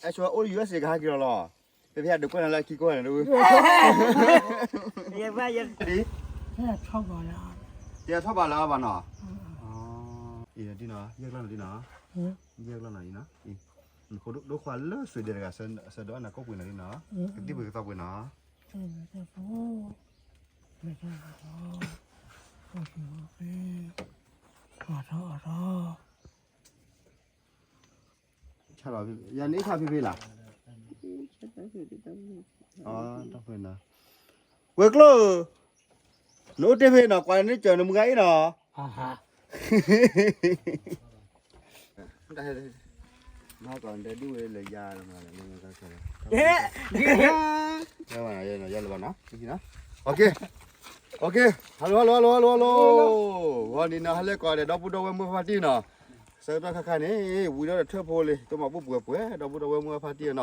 အဲၣ်ဆိအိၣ် ယူၢ်အ့ၣ်စ့ ကဟဲက့ၤလီၤလီၤ. ဖဲဖဲဒုးကွၢ်နၤလၢခံကိၢ်န့ၣ်ဒုး, ယဲၢ်ထီၣ်ဘးလၢအဘၣ်နီၤ, ဒ်နီၤ, ယဲၢ်ကလီၢ်နီၤဒ်နီၤ, ယဲၢ်ကလီၢ်နီၤအံၤနီၤ, ဒိၣ်ခွါလၢ Sweden တဂၤ ဆၢဒီးနၤကိၣ်ပှ့ၤနီၤဒ်နီၤ, ကသံၣ်ပှ့ၤကသီပှ့ၤနီၤ. ယၤန့ၣ်အ့ၣ်ဖးဖံဖံလၢ်, ဝဲၤကျိၣ်ဧၢ, နအိၣ်တ့ၢ်ဖဲနီၤ, ကွၢ်န့ၣ်စၢၤနမုၢ်ဂၤအ့ၣ်နီၤ. hello hello hello hello hello, ဂီၤနံၤနီၤ ဟဲလၢကိးဂၤဒဲး ဒီပုၢ်ဒီဝဲၢ်မုၢ်ဖါတံၢ်နီၤ, ဆၢကတီၢ်ခါခါန့ၣ် ဝံၤဒီးထၢၣ်ဖိလံ တိၢ်မၤဘူၣ်ပှဲၤပှဲၤ ဒီပုၢ်ဒီဝဲၢ်မုၢ်ဖါတံၢ်နီၤ,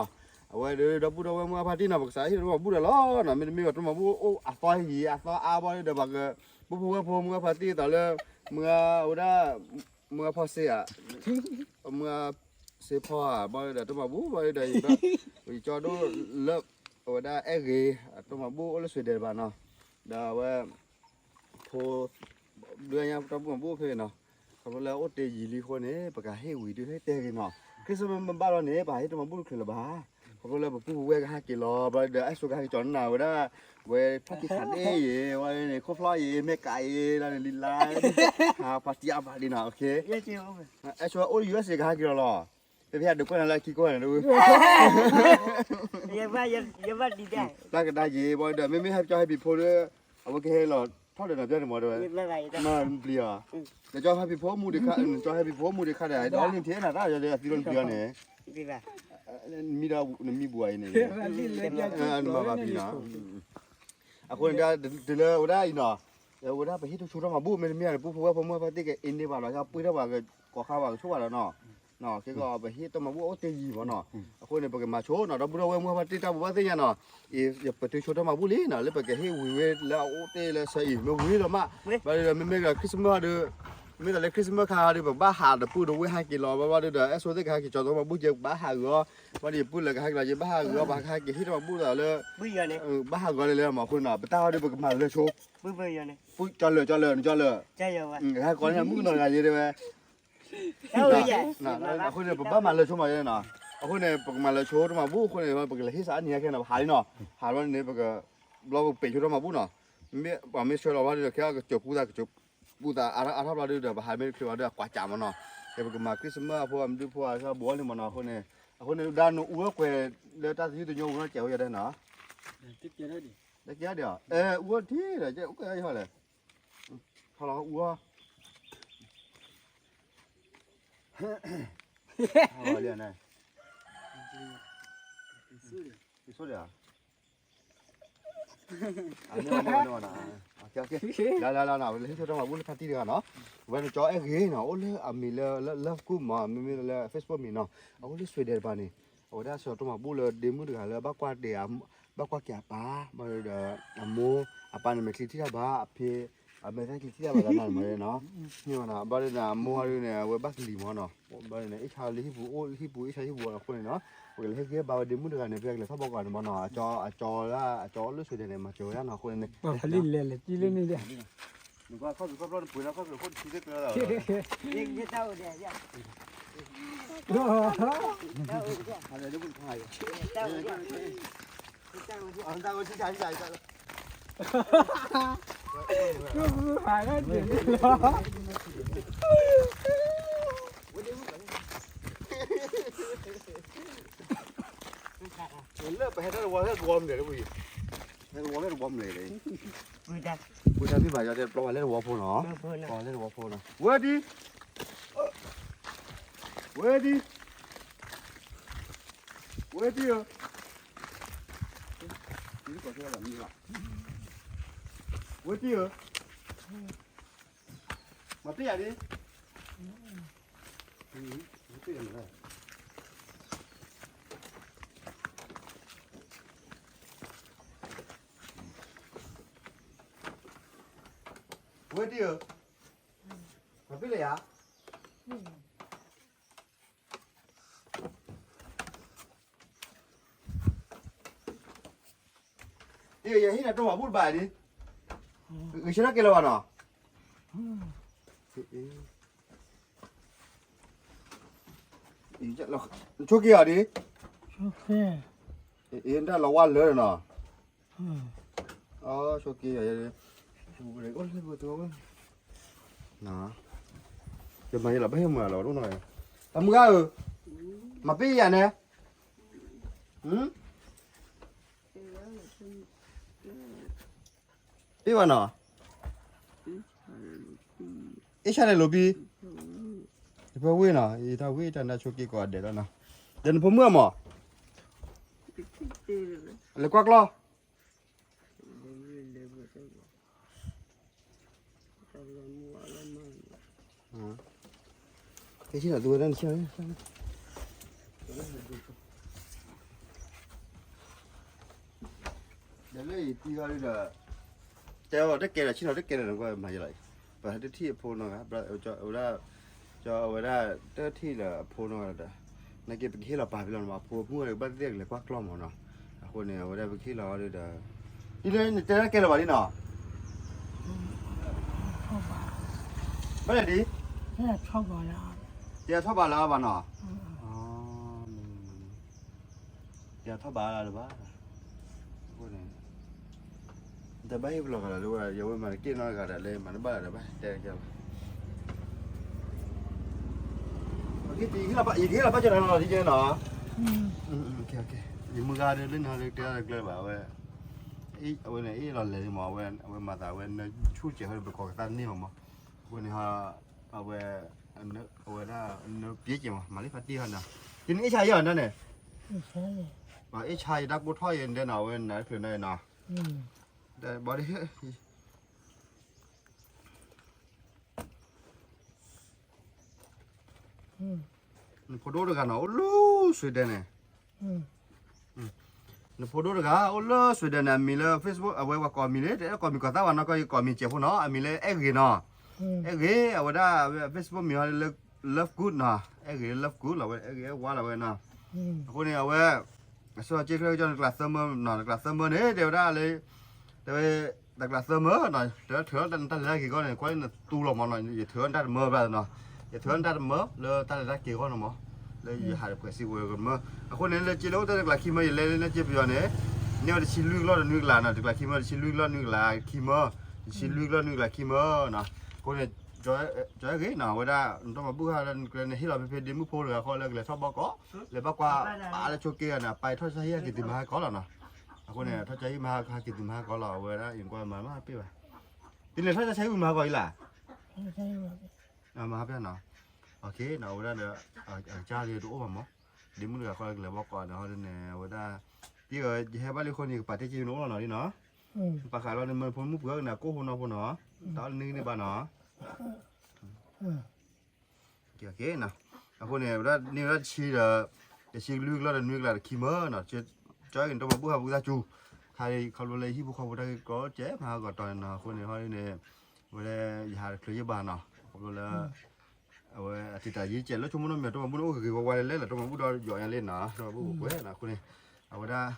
အဝဲဒီး ဒီပုၢ်ဒီဝဲၢ်မုၢ်ဖါတံၢ်နီၤ ပကစးဟ့ၣ်တိၢ်မၤဘူၣ်ဒီးလီၤနီၤ, မ့တမ့ၢ်ဘၣ်တိၢ်မၤဘူၣ်အိၣ်အသီယံာ်အသီအါဘၣ်ဒီး ပှၤက ပုၢ်ဖိဝဲၢ်ဖိမုၢ်ဖါတံၢ်အသးလၢ မုၢ်အဝဲဒၣ် မုၢ်ဖီစ့ဧါ, မုၢ်စ့ဖီဧါ ဘၣ်ဒီးတိၢ်မၤဘူၣ်ဘၣ်ဒီး ယကၠီဒိၣ်လၢ အဝဲဒၣ်အဲၣ်ဂ့ၤ တိၢ်မၤဘူၣ်အိၣ်လၢ Sweden တဘၣ်နီၤ, ဒီးအဝဲ ဖိ ဒုးညါတိၢ်မၤဘူၣ်ဖဲနီၤ, ခီဖျိလၢအအိၣ်တ့ၢ်ယံာ်လံအဃိန့ၣ် ပကဟ့ၣ်ဝံၤဒုးဟ့ၣ်တဲဂ့ၤနီၤ, Christmas မ့ၢ်ဘၣ်လီၤန့ၣ် ပဟ့ၣ်တိၢ်မၤဘူၣ်တချုးလၢၤဘၣ်, ခီဖျိလၢပပုၢ်ပဝဲၢ်ကဟဲက့ၤလီၤ ဘၣ်ဒီး အဲၣ်ဆိကဟဲက့ၤကၠီၤနၤဝဲဒၣ် ဝဲထီၣ်က့ၤခးဒ့ၣ်ယံၤ ဝဲန့ၣ် ခိၣ်ဖျီၣ်ယံၤ မဲာ်ကးယံၤ လၢန့ၣ်လံလါ ဟးဖးတံၢ်အါဘၣ်ဒံးနီၤ, အဲၣ်ဆိအိၣ် ယူၢ်အ့ၣ်စ့ ကဟဲက့ၤလီၤလီၤ, ဖဲဖဲဒုးကွၢ်နၤလၢခံကိၢ်န့ၣ်ဒုး တၢ်ကဒါယံၤ ဘၣ်ဒီး မ့မ့ၢ်ဟဲကၠီဟဲပံၤဖိဒီး အဝဲကဟဲလီၤထီၣ်ဒီးနၤပျၢ်န့ၣ်မ့ၢ်ဒီး မၤပျံၤအီၤ, နကၠီဟဲပံၤဖိမူတခါ နကၠီဟဲပံၤဖိမူတခါဒီး ဒီးလၢနထံၣ်နၤတၢ်ဒီးအသံလီၤနပျံၤအီၤန့ၣ် မံဒီးနမံဘူးအံၤန့ၣ် နမၤဘၣ်ပျံၤနီၤ, အဃိန့ၣ် တုၤလၢဝဲဒၣ်အံၤနီၤ, ဝဲဒၣ်ပဟ့ၣ်တိၢ်ဆိတိၢ်မၤဘူၣ် မ့တမ့ၢ် ပပုၢ်ဖိဝဲၢ်ဖိမုၢ်ဖါတံၢ်ကအ့န့ၢ်ဘၣ်လီၤ ကပှ့ၤထီၣ်ဘၣ်ကကိးခါဘၣ်ကဆိၣ်ဘၣ်ဒီးနီၤ, ကဲကီးပဟ့ၣ်တိၢ်မၤဘူၣ်အိၣ်တ့ၢ်ယံၤမ့ၢ်နီၤ, အဃိန့ၣ် ပကမၤဆိနီၤ ဒီပုၢ်ဒီဝဲၢ်မုၢ်ဖါတံၢ်တၢ်ဘိးဘၣ်သ့ၣ်ညါနီၤ, ပတုၤဆိတိၢ်မၤဘူၣ်လံနီၤ လၢပကဟ့ၣ်ဝံၤဝဲလၢအအိၣ်တ့ၢ်လၢဆၢအံၤ မ့ၢ်ဝံၤဒီးမး, ဘၣ်ဒီးမ့မ့ၢ်ဒီး Christmas ဒီး မ့ၢ်တၢ်လၢ Christmas ခါဒီး ပဘၣ်ဟးဒီပုၢ်ဒီဝဲၢ်ဟဲက့ၤလီၤ ဘၣ်ဘၣ်ဒီး အဲၣ်ဆိသ့ၣ်ကဟဲက့ၤကၠီတိၢ်မၤဘူၣ်က့ၤ ပဘၣ်ဟးဂီၤ, ဘၣ်ဒီးယပုၢ်လၢကဟဲက့ၤလီၤ ယဘၣ်ဟးဂီၤ ပဟဲက့ၤဟ့ၣ်တိၢ်မၤဘူၣ်သးလၢ ဘၣ်ဟးဂီၤလၢလၢမ့ၢ်အဃိနီၤ ပတၢ်ဟီဒီးပကမၤလၢဆိ ကၠီလၢာ် ကၠီလၢာ် နကၠီလၢာ်, ဟဲကီးန့ၣ်မုၣ်ကနီၤတဂၤယဲတဲဝဲ အဃိန့ၣ် ပဘၣ်မၤလၢဆိမးယဲနီၤ, အဃိန့ၣ် ပကမၤလၢဆိတိၢ်မၤဘူၣ်အဃိန့ၣ် ပကလဲၤဟ့ၣ်စးအါနံၤဟဲခဲနီၤ ပဟးလံနီၤ, ဟးလီၤန့ၣ် ပက ဘျီပကပ့ၤဆိတိၢ်မၤဘူၣ်နီၤ, မ့ၢ်ပှၤမ့ၢ်ဆှၢလီၤဘၣ်ဒီး ခဲအကစၢၢ်ပူသးကစၢၢ်ပူသးအါထီၣ်ဘျီဒီး ပဟးမ့ၢ်တချုးဘၣ်ဒီး အကွၢ်ကၠးမးနီၤ, ပကမၤ Christmas အဖိ အမဒုဖိအဘိအီၤန့ၣ်မးနီၤ အဃိန့ၣ်, အဃိန့ၣ် ဒၣ်နအူအီၣ်ကွဲးလၢတၢ်သယုၢ်သညိဝံၤနီၣ် ကဲးဝဲယၤဒဲးနီၤ ကဲးဒ်အီၤ, အဲ အူအီၣ်ထံဒီး ကဲးအိၣ်ကဲးဟီလဲၣ်, ထီလီၤအူအီၣ်, ထီလီၤလံန့ၣ်, ယဆိၣ်ဒီး, လၢလၢလၢနီၤ ပလဲၤဟ့ၣ်ဆိတိၢ်မၤဘူၣ်လၢဖါတံၢ်တဂၤနီၤ, ဝဲန့ၣ်ကၠီအဲၣ်ဂ့ၤနီၤ အိၣ်လၢအမံၤလၢ Love Good မး မ့မ့ၢ်လၢ Facebook မံၤနီၤ, အအိၣ်လၢ Sweden တပၤန့ၣ်, အဝဲဒၣ်ဆိတိၢ်မၤဘူၣ်လၢဒ့မုၣ်တဂၤလၢ ဘၣ်ကွၢ်တ့ၢ် ဘၣ်ကွၢ်က့ၤအပၢ် ဘၣ်ဒီး အမိၢ် အပၢ်န့ၣ်မဲာ်ချံထံၣ်တၢ်ဘၣ် အဖံ အမဲာ်ချံထံၣ်တၢ်ဘၣ်လၢနီၤ မးနီၤ, ဘၣ်ဒီးန့ၣ် အမိၢ်ဒုးန့ၣ် အဝဲဘၣ်ကလံၤမးနီၤ, ဘၣ်ဒီးန့ၣ် အ့ၣ်ဆါလၢဟံၣ်ပူၤအိၣ် ဟံၣ်ပူၤအ့ၣ်ဆါဟံၣ်ပူၤအဃိန့ၣ်နီၤ, ပကလဲၤဟ့ၣ်ဂံၢ်ဟ့ၣ်ဘါဝဲဒ့မုၣ်တဂၤန့ၣ် ဖဲကလဲၤထီၣ်ဘီကီးန့ၣ်မးနီၤ, အကၠီလၢ အကၠီအိၣ်လၢ Sweden န့ၣ် မၤစၢၤဝဲဒၣ်နီၤ အဃိန့ၣ်န့ၣ် လၢပဟဲတၢ်တဝီဟဲတဝီမလဲၣ်လၢပယီၤ, ဟဲတဝီမလဲၣ်လၢ, ပှ့ၤတၢ်မ့ၢ်ဘၣ်ယီၤတဲပျီဝဲလၢတဝီဖိနီၤ, ပျီဝဲလၢတဝီဖိနီၤ, ဝဲဒ်, ဝဲဒ်, ဝဲဒ်ဧၢ, ဝဲဒ်ဧၢ, မၤတ့ၢ်ယၤဒ် ဝဲဒ်ဧၢ, မၤပ့ၢ်လဲၣ်ယၤ, ယဟ့ၣ်နၤတိၢ်မၤဘူၣ်တဘၣ်ဒံး, ဂ့ၤဆၢထၢၣ်ကဲလၢၤဘၣ်နီၤ, ဆိက့ၤအီၤဒံး, အတၢ်လီၤဝါလၢနီၤ, ဆိက့ၤအီၤ, ယမၤယလီၤဘၣ်ဟ့ၣ်မၤလီၤဒိၣ်နီၤ, တမုၢ်ဂၤဧၢ, မၤပ့ၢ်ယၤန့ၣ်, ပ့ၢ်ဘၣ်နီၤ, အ့ၣ်ဆါန့ၣ်လိာ်ပံ, ယဖဲဝ့ၢ်နီၤ, ယတၢ်ဝ့ၢ်တၢ်နါဆိက့ၤကိးဂၤဒဲးလီၤနီၤ, ဒီးနဖိမုၣ်အမၢ်, လဲၤကွၢ်ကျီၢ် ကဲဆံးနီၤ သူဝဲဒၣ်နဆံးနီၤ, ဒီးလၢယတံၤဃီဒီး, တဲအီၤတကဲဒီး ဆံးနီၤတကဲဒီး နကွၢ်မၤယလီၤအံၤ, ပှၤဟဲတထံၣ်အဖိနီၤဂၤ, ဝဲဒၣ်, ကၠီအဝဲဒၣ်တထံၣ်လၢအဖိနီၤဂၤဒီး, နာ်က့ပကဟ့ၣ်လီၤပာ်ဖဲလီၤနီၤ, အဖိမုၣ်အံၤဘၣ်သ့ၣ်ကလဲၤကွၢ်ကျီၢ်မၢ်နီၤ, အဃိန့ၣ် အဝဲဒၣ်ပကဟ့ၣ်လီၤအီၤဒီး, ဒ်လဲၣ်နတဲတၢ်ကဲလၢၤဘၣ်ဒ်နီၤ ဘၣ်လဲၣ်ဒ်, တဲထီၣ်ဘးလၢအဘၣ်နီၤ, တဲထီၣ်ဘးလၢအဘၣ်, တဘၣ်ဟ့ၣ်ပလီၢ်ဂၤလၢၤလၢဝဲ ယဝဲမၤတက့ၢ်နီတဂၤဒီး လၢမၤတဘၣ်လၢၤဒီး ဘၣ်တဲကဲဘၣ်, ယကဟ့ၣ်လီၤဘၣ်ကၠီနီၤ ဒ်ကဲနီၤ, ယမုၢ်ဂၤဒီးလၢနၤလၢတဲတၢ်ကျဲဘၣ်ဝဲ, အဝဲန့ၣ် အ့ၣ်လီၤလဲၤန့ၣ်မၢ်, အဝဲမၤသးဝဲနဆူၣ်စဲးဟီဒီး ပကိးကသါန့ၢ်မၢ်မၢ်, အဃိန့ၣ် အဝဲ, အဝဲဒၣ်နပျဲကဲမၢ်, မၤလၢဖါတံၢ်ဟီနီၤ, ယနအ့ၣ်ဆါယဲၢ်အီၤန့ၣ်, အ့ၣ်ဆါယတၢ်ကိၢ်ထီၣ်ယဲၢ်ဒဲးနီၤ, အဝဲနၤတချုးန့ၣ်နီၤ, ဘၣ်ဒ် နဖိဒိၣ်တဂၤနီၤ အိၣ်လၢ Sweden န့ၣ်, နဖိဒိၣ်တဂၤ အိၣ်လၢ Sweden န့ၣ် အမံၤလၢ Facebook အဝဲပှၤကိးမံၤလၢ တအဲၣ်ကိးမံၤကိးသၣ်ဘၣ်နီၤ ကီၢ်ယကိးမံၤစဲးဖိနီၤ အမံၤလၢအဲၣ်ဂ့ၤနီၤ, အဲၣ်ဂ့ၤ အဝဲဒၣ် Facebook မံၤဟီလၢ Love Good နီၤ အဲၣ်ဂ့ၤ Love Good လီၤဝဲ အဲၣ်ဂ့ၤအဲၣ်ဝါလီၤဝဲနီၤ, အဃိန့ၣ် အဝဲ အဆိက့ချၢကီနကျးသၢမၢနီၤ နကျးသၢမၢန့ၣ် တဲဝဲဒၣ်လၢ တဲဝဲ တကျးသၢမၢနီၤ တဲဝဲထုးထီၣ်တၢ်လဲၤတၢ်က့ၤဂီၢ်န့ၣ် ကွၢ်လၢနသူလီၤမၢ်နီၤ ယထုးထီၣ်တၢ်တမၢဘၣ်နီၤ ယထုးထီၣ်တၢ်တမၢလၢတၢ်လဲၤတၢ်က့ၤဂီၢ်န့ၣ်မၢ် လၢယဟးတဖှဲးစံးဝဲကမၢ အဃိန့ၣ် လၢက့လၢအိၣ်တၢ်တကျးခံမၢ ယလဲၤလၢနက့ပယီၤန့ၣ် န့ၢ်ဝဲတဆံလွံၢ်ကလီၢ်တနွံကလးနီၤ တကျးခံမၢ တဆံလွံၢ်ကလီၢ်နွံကလးခံမၢ တဆံလွံၢ်ကလီၢ်နွံကလးခံမၢနီၤ အဃိန့ၣ် ကၠီဂ့ၤနီၤ အဝဲဒၣ် နတၢ်မၤဘူၣ်ဃါလၢနကျဲန့ၣ် ဟ့ၣ်လီၤဖဲဖဲဒ့မုၣ်ဖိတဂၤဃီလၢကလဲၤထီၣ်ဘီကီး လဲၤဘၣ်ကွၢ်ပာ်လၢဆိက့ဂၤန့ၣ် အပာ်ထီၣ်ဆါဟံၣ်ဟဲက့ၤတုၤမၤဟါကီးလီၤနီၤ အဃိန့ၣ် ထီၣ်ဆါဟံၣ်မၤဟါကီးဟဲက့ၤတုၤမၤဟါကီးလီၤ အဝဲဒၣ် ယကွၢ်မၤမၤပ့ၢ်ဘၣ် ဒ်န့ၣ်ထီၣ်ဆါဟံၣ်မၤဟါကီးအံၤလၢ မၤဟါပ့ၢ်နီၤ အဝဲဒၣ်ဒီး အကစၢ်လၢတအိၣ်ဘၣ်မး ဒ့မုၣ်တဂၤဃီလၢကလဲၤဘီကီးန့ၣ် ဟီဒ်န့ၣ် အဝဲဒၣ် ဒ်အၢ ယဟဲဘၣ်လံအဃိန့ၣ် ကပာ်တ့ၢ်က့ၤနအိၣ်လီၤနီၤဒ်နီၤ ပာ်ဃာ်လီၤန့ၣ် မၢဖိမုၣ်ပှၢ်ကနၤကိၢ်ဖိနီၢ်ဖိနီၤ တၢ်အီၣ်လၢနဂံၢ်န့ၣ်ဘၣ်နီၤ ကဲနီၤ အဃိန့ၣ် ဝဲဒၣ်န့ၢ်ဝဲဒၣ်တဆံဒီး တဆံလွံၢ်ကလီၢ်ဒီးနွံကလးဒီးခံမၢနီၤ ကၠီက့ၤနတၢ်မၤဘူၣ်ဟးပူၤသးစူၤ ခါခီဖျိလၢဟံၣ်ဖိဃီဖိတၢ်ဂ့ၢ်ကီကဲမၤဟါကီးတီၤန့ၣ်နီၤ အဃိန့ၣ် ဟီဒ်န့ၣ် ဝဲဒၣ်ယဟးတချုးယဘၣ်နီၤ ခီဖျိလၢ အဝဲအတံၤတၢ်ယံၤကဲးလၢဆိကမိၣ်နီတမံၤ တၢ်မၤဘူၣ်န့ၣ်အိၣ်ဂ့ၤဂ့ၤဝါဝါလဲၣ်လဲၣ်လီၤ တၢ်မၤဘူၣ်ဒီးယီၤညါလံနီၤ တၢ်မၤဘူၣ်ကကွဲးနီၤ အဃိန့ၣ် အဝဲဒၣ်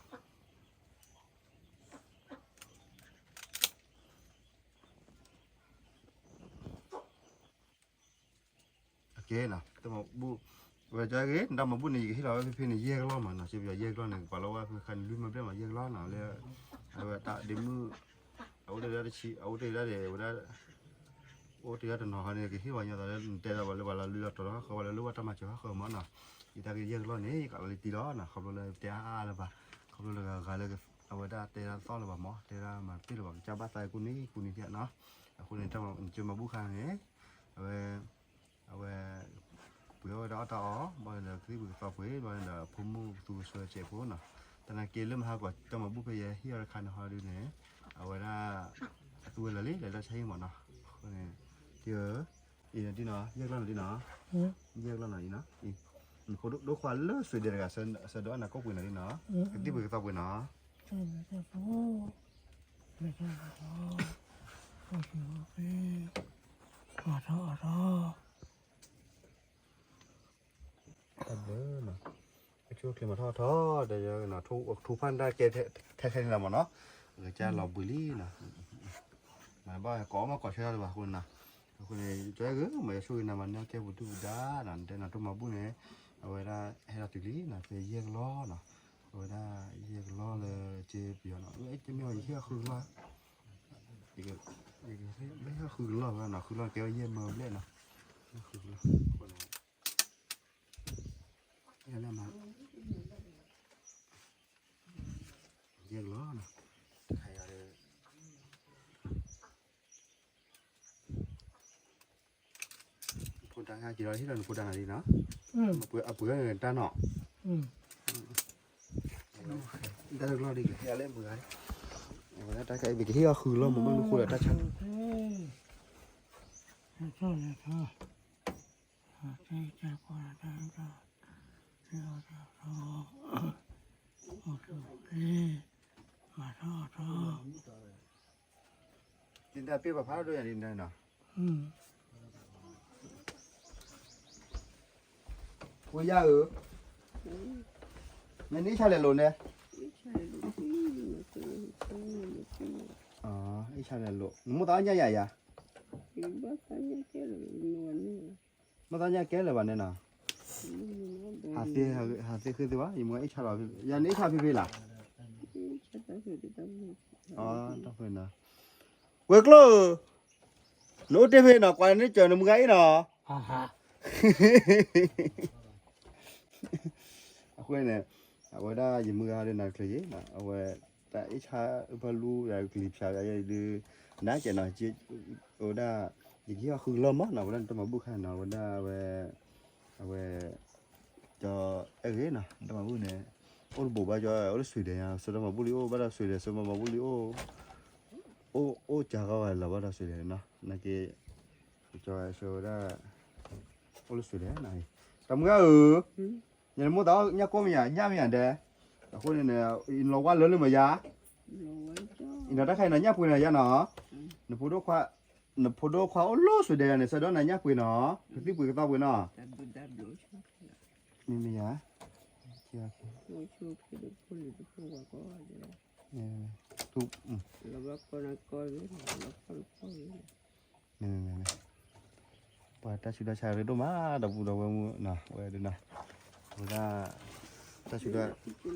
ကဲနီၤ တၢ်မၤဘူၣ် ဝဲကၠီဂ့ၤ နတၢ်မၤဘူၣ်န့ၣ် ယကဟ့ၣ်လီၤဝဲဖဲဖဲန့ၣ် ယဲၢ်ကလီၢ်မးနီၤ စ့ပယီၤယဲၢ်ကလီၢ်န့ၣ် ကပာ်လီၤဝဲဖဲခါန့ၣ် လွံၢ်မၢဘျဲၣ်မး ယဲၢ်ကလီၢ်နီၤ လၢ အဝဲတၢ်ဒ့မုၣ် အအိၣ်တ့ၢ်ဒၣ်တဆံ အအိၣ်တ့ၢ်ဒၣ်ဒီး ဝဲဒၣ် အိၣ်တ့ၢ်ဒၣ်တနီၤဟီန့ၣ် ကဟ့ၣ်ဝဲညီသးလၢ နတဲလီၤပှၤလၢပှၤလီၤလုၢ်လီၤတီၤလီၤ ဃီပှၤလၢလိၣ်ဘၣ်တၢ်မၤစၢၤဟီဃီမးနီၤ ယတၢ်ကယဲၢ်ကလီၢ်န့ၣ် ယကးလီၤလံတံၢ်လီၤနီၤ ခီဖျိလၢတဲအါအါလၢၤဘၣ် ခီဖျိလၢဂၤဂၤလၢ အဝဲဒၣ်တဲတၢ်သီၣ်လၢၤဘၣ်မး တဲဒၣ်မၤတ့ၢ်လၢၤဘၣ် ကစၢ်ဘၣ်သးကူန့ၣ်ကူန့ၣ်နီၤ အဃိန့ၣ် တၢ်မၤဘူၣ်ခါန့ၣ် အဝဲ အဝဲ ပှ့ၤအီၣ်ဝဲဒၣ်အီၣ်တၢ်အီၣ် ဘၣ်ဒီးကသံၣ်ပှ့ၤကသီပှ့ၤ ဘၣ်ဒီးဖိမုၣ်သူကဆှၢစဲးဖိနီၤ တနာ်က့လၢမဟါကီး တၢ်မၤဘူၣ်ဖဲယဟ့ၣ်အီၤတခါန့ၣ်ဟီဒ်န့ၣ် အဝဲဒၣ် အသူဝဲလၢာ်လံ လဲၤလၢဆါဟံၣ်မးနီၤ အဃိန့ၣ် တံၢ်ဧၢ အံၤဒ်နီၤ ယဲၢ်ကလီၢ်နီၤဒ်နီၤ ယဲၢ်ကလီၢ်နီၤအံၤနီၤ နဖိဒိၣ်ခွါလၢ Sweden တဂၤ ဆၢဒီးအနၢ်ကိးပှ့ၤနီၤဒ်နီၤ ကသံၣ်ပှ့ၤကသီပှ့ၤနီၤ တၢ်ဘျုးနီၤ အဆိချ့မၤထီၣ်ထီၣ် ဒီးယထူဖၣ်န့ၢ်တၢ်ကဲထဲထဲန့ၣ်လီၤမးနီၤ ကစၢ်လီၤဘှံးလံနီၤ, မ့ၢ်ဘၣ်ကိးမ့ၢ်ကိးဆၢတၢ်လၢၤဘၣ်အဃိနီၤ, အဃိန့ၣ် ကၠီအဲၣ်ဂ့ၤ မ့ၢ်ယဆိၣ်ဂ့ၤနၤမၤန့ၢ်အီၣ်ကဲပူၤဒုၣ်ပူၤဒါနီၤ, နတဲနၤတၢ်မၤဘူၣ်န့ၣ် အဝဲဒၣ်ဟဲလီၤတုၤလံနီၤ, ဖဲယဲၢ်ကလီနီၤ, အဝဲဒၣ်ယဲၢ်ကလီလၢက့ပယီၤနီၤ, မ့ၢ်ယဟ့ၣ်အီၣ်ဃုကလီၢ် မ့ၢ်ဟ့ၣ်အီၣ်ဃုကလီၢ်ဝဲနီၤ, ဃုကလီၢ်ကဲဝဲယဲၢ်မၢဘျဲၣ်နီၤ, ဃုကလီၢ် ယဲၢ်ကလီၢ်နီၤ, တခါအံၤ ဖိဒါက့ၤဒီးဟ့ၣ်လီၤနဖိဒါနၤလံနီၤ, အပှ့ၤအပှ့ၤတၢ်နီၤ, တၢ်တကျီၢ်ဒ်က့ၤဟ့ၣ်အီၣ်လၢမုၢ်ဂၤ, အဝဲဒၣ်တၢ်ခါအံၤ ပကဟ့ၣ်အီၣ်ဃုလီၢ်မ့ၢ်ဘၣ်မနုၤဃိဒီးတၢ်ဆါ, ဒ်တၢ်ပ့ၢ်ပှၤဖးဒိၣ်ယၤဒ်န့ၣ်နီၤ, ဝဲယၤဧၢ, မ့ၢ်နအ့ၣ်ဆါလဲၤလိာ်န့ၣ်, အ့ၣ်ဆါလဲၤလိာ်, နမိၢ်သးအီၣ်ညၣ်ယၤယၤ, မိၢ်သးညၣ်ကဲလၢၤဘၣ်န့ၣ်နီၤ, ဟးသ့ဃ့သ့ဘၣ် ယမ့ၢ်အ့ၣ်ဆါလီၤ, ယၤနအ့ၣ်ဆါဖဲဖဲလၢ်, တၢ်ဖဲနီၤ, ဝဲၤကျိၣ်ဧၢ, နအိၣ်တ့ၢ်ဖဲနီၤ ကွၢ်နစၢၤနမုၢ်ဂၤအ့ၣ်နီၤ အဃိန့ၣ် အဝဲဒၣ်ယမုၢ်ဂၤဒီးနၤတချုးယ့ၣ်, အဝဲ တၢ်အ့ၣ်ဆါအုၣ်ဖၢလူဒီးကလံၤဖၠးယၤဒုး နကဲနီၤ, အဝဲဒၣ် ယကဟ့ၣ်အီၣ်ဃုကလီၢ်မးနီၤ, အဝဲဒၣ်နတၢ်မၤဘူၣ်ခါနီၤ, အဝဲဒၣ်အဝဲ အဝဲ ကၠီအဲၣ်ဂ့ၤနီၤ, တၢ်မၤဘူၣ်န့ၣ် အိၣ်တဘိးဘၣ်ကၠီ အိၣ်လၢ Sweden ယၤ, စီၤတၢ်မၤဘူၣ်လံအိၣ် ဘၣ်ဒီး Sweden စီၤတၢ်မၤဘူၣ်လံအိၣ် အိၣ် အိၣ်ကၢ်ဂီၤဂၤလီၤဘၣ်ဒီး Sweden နီၤ, နာ်က့ ကၠီဝဲဒၣ် အိၣ်လၢ Sweden နီၤ, တၢ်မုၢ်ဂၤဧၢ, ယနမိၢ်သးအီၣ်ညၣ်ကိၢ်မ့ၢ်ယၤ ညၣ်မ့ၢ်ယၤဒဲး, အဃိန့ၣ် ယလီၤဝါလၢလၢမ့ၢ်ယၤ, ယနီၤတၢ်ခါအံၤနီၤ ညၣ်ပှ့ၤနီၤယၤနီၤ, နဖိဒိၣ်ခွါ နဖိဒိၣ်ခွါအိၣ်လၢ Sweden ယၤန့ၣ် ဆၢဒီးနၤညၣ်ပှ့ၤနီၤ, ကသံၣ်ပှ့ၤကသီပှ့ၤနီၤ, မ့ၢ်မ့ၢ်ယၤ ပှၤတၢ်ဆူးတၢ်ဆါရ့ဒိၣ်မး ဒီပုၢ်ဒီဝဲၢ်မုၣ်နီၤ, ဝဲဒၣ်နီၤ, ဝဲဒၣ် တၢ်ဆူးတၢ် ခီဖျိ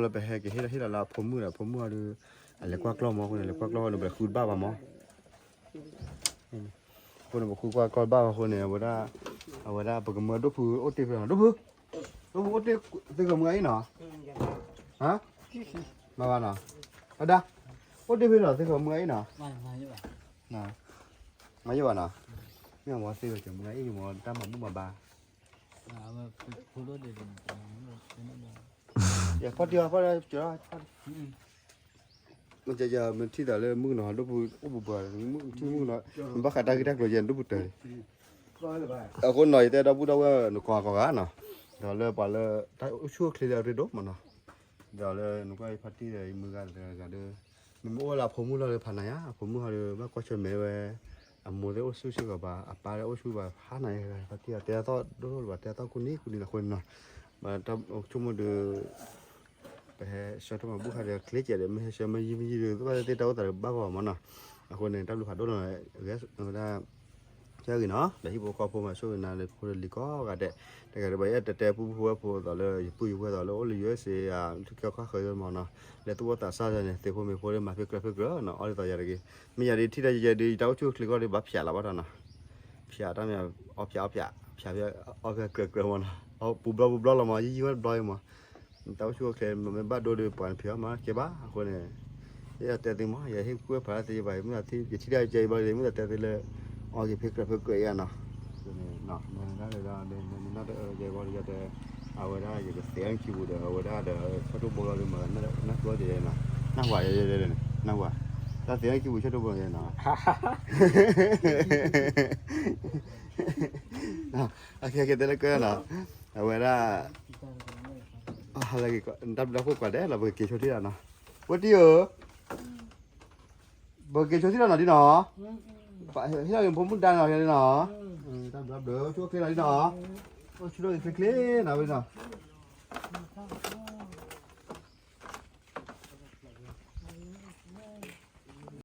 လၢပဟဲက့ၤဟ့ၣ်လီၤဟ့ၣ်လီၤလၢအဖိမုၣ်ဒီး အဖိမုၣ်အီၤဒီး အလဲၤကွၢ်ကျီၢ်မးအဃိန့ၣ် လဲၤကွၢ်ကျီၢ်အဃိန့ၣ် ပလဲၤဃုတဘၣ်ဘၣ်မး အဃိန့ၣ် ပဃုကွၢ်ကျီၢ်တဘၣ်ဘၣ်အဃိန့ၣ် အဝဲဒၣ် အဝဲဒၣ်ပကမၢဒိၣ်ဖုအိၣ်တ့ၢ်ဖဲနီၤ ဒိၣ်ဖု ဒိၣ်ဖုအိၣ်တ့ၢ်သ့ၣ်ဃီၤမုၢ်အံၤနီၤ မၤဘၣ်နီၤ အဒၣ် အိၣ်တ့ၢ်ဖဲနီၤသ့ၣ်ဃီၤမုၢ်အံၤနီၤ မၤယိၣ်ဘၣ်နီၤ မ့ၢ်အမၤသ့ၣ်ဃီၤမုၢ်အံၤမ့ၢ်တၢ်မၤဘူၣ်မၤဘါ ယဖီၣ်တံၢ်အီၤဖီၣ်ဒီးကၠီ မ့ၢ်ထံၣ်သးလၢမုၣ်ကနီၤ ဒိၣ်ဖုအိၣ်ပူၤပှၤ မ့ၢ်ဘၣ်ဃးတၢ်ဂ့ၢ်တၢ်ကျိၤယဲၢ်ဒိၣ်ဖုတၢ်လံ အဃိနီၤ ယတဲဒီပုၢ်ဒီဝဲၢ်နကွၢ်ကီၢ်ဂၤနီၤ ဒီးလၢပှၤလၢတၢ်အိၣ်ဆူၣ်အိၣ်ချ့လၢအရ့ဒိၣ်မးနီၤ ဒီးလၢနကွၢ်ယဖါတံၢ်ဒီးယမုၢ်ဂၤတဂၤဒီး မ့မ့ၢ်အိၣ်လၢအဖိမုၣ်လီၢ်လၢဖးနၤယါ အဖိမုၣ်ဟီဒီး ဘၣ်ကွၢ်ဆၢၣ်မဲာ်ဝဲ အမိၢ်သ့ၣ်အိၣ်ဆူၣ်စ့ၢ်ကီးဘၣ် အပၢ်လၢအိၣ်ဆူၣ်ဘၣ် ဖးနၤယါ ဖါတံၢ်တဲအသီၣ်ဒိၣ်ဒိၣ်လၢၤဘၣ် တဲအသီၣ်ကူၣ်နံၤကူၣ်နံၤလီၤအဃိန့ၣ်နီၤ ဘၣ်တၢ်ဆိကမိၣ်ဒီး ပဟဲဆှၢတၢ်မၤဘူၣ်ခါဒီး ချ့ကဲးဒီး မ့ၢ်ဟဲဆှၢမ့ၢ်ယံာ်မ့ၢ်ယံာ်ဒီး သ့ၣ်တၢ်အိၣ်သးဒီးဘၣ်ဂီၢ်မးနီၤ အဃိန့ၣ် တၢ်ဘျုးဖးဒိၣ်နီၤ အဝဲဒၣ် ကဲဂ့ၤနီၤ ဒီးဟံၣ်ဖိဃီဖိမၤဆိၣ်ဂ့ၤနၤလၢဖိလံၤကိးဂၤဒဲး တဂၤဒီးဘၣ်ယဲၢ်တဲတဲပူဖိဝဲၢ်ဖိသိးလၢ ယပုၢ်ယဝဲၢ်သိးလၢအိၣ်လၢ ယူၢ်အ့ၣ်စ့ အထူၣ်ကဲခီၣ်ဃၢၤမးနီၤ လၢသူၣ်ဘီၣ်သးစၢ်န့ၣ် သ့ၣ်ဖိမ့ၢ်ဖိလၢမၤဖ့ကြၢးဖ့ကြၢးနီၤ အီၣ်ဒ်သိးယၤတဂ့ၤ မ့ၢ်ယၤဒ်ထံၣ်တၢ်ယဲယဲဒ်ယတၢ်အိၣ်ဆူၣ်အိၣ်ချ့ကီၢ်ဒီးဘၣ်ဖျးလီၤဘၣ်ဒီးနီၤ ဖျးတၢ်မ့ၢ်အီၣ်ဖျးအီၣ်ဖျး ဖျးဖဲအီၣ်ဖဲကြၢးကြၢးမးနီၤ အပူၤဘျီပူၤဘျီလီၤမး ယံၢ်ယံၢ်ဝဲတဘျီအံၤမး တၢ်အိၣ်ဆူၣ်အိၣ်ချ့မ့ၢ်ဘၣ်ဒိဒီးပှၤနဖံးအီၣ်မးကဲဘၣ် အဃိန့ၣ် ယတဲသ့မး ယဟ့ၣ်ကူၣ်ဝဲဖးသ့ဘၣ် မ့ၢ်ယထံၣ်တၢ်ယဲယဲဘၣ် မ့ၢ်ယတဲသ့လၢ အီၣ်က့ၤဖဲကြၢးဖဲကြၢးအံၤနီၤ မ့ၢ်ဒၣ်ဒီး မ့ၢ်နၢ်တအၢယဲဘၣ်ဒီး အဝဲဒၣ်ယကသ့ၣ်အခံပူၤဒီး အဝဲဒၣ်ဒီး ဆီၣ်ဒိၣ်ဘိလီၤဒီး မၤနၢ်ကျီၢ်ယဲနီၤ နၢ်ဟူဧါ နၢ်ဟူဧါ တၢ်သ့ၣ်အခံပူၤဆီၣ်ဒိၣ်ဘိလီၤယဲနီၤ အခဲကဲတဲလၢကၢနီၤ အဝဲဒၣ် တၢ်ဘျုးဒိၣ်ဖိကွၢ်ဒဲးလီၤ ပကက့ၤဆိထံၣ်တၢ်နီၤ ဝဲတံၢ်ဧၢ ပကက့ၤဆိထံၣ်တၢ်နီၤဒ်နီၤ ဟ့ၣ်လီၤက့ၤဖိမုၣ်ဒါနီၤ နီၤ တၢ်ဘျုးဒိၣ်ဆိချ့နီၤဒ်နီၤ အိၣ်ဆူၣ်ထီၣ်က့ၤချ့ချ့နီၤ ဝဲနီၤ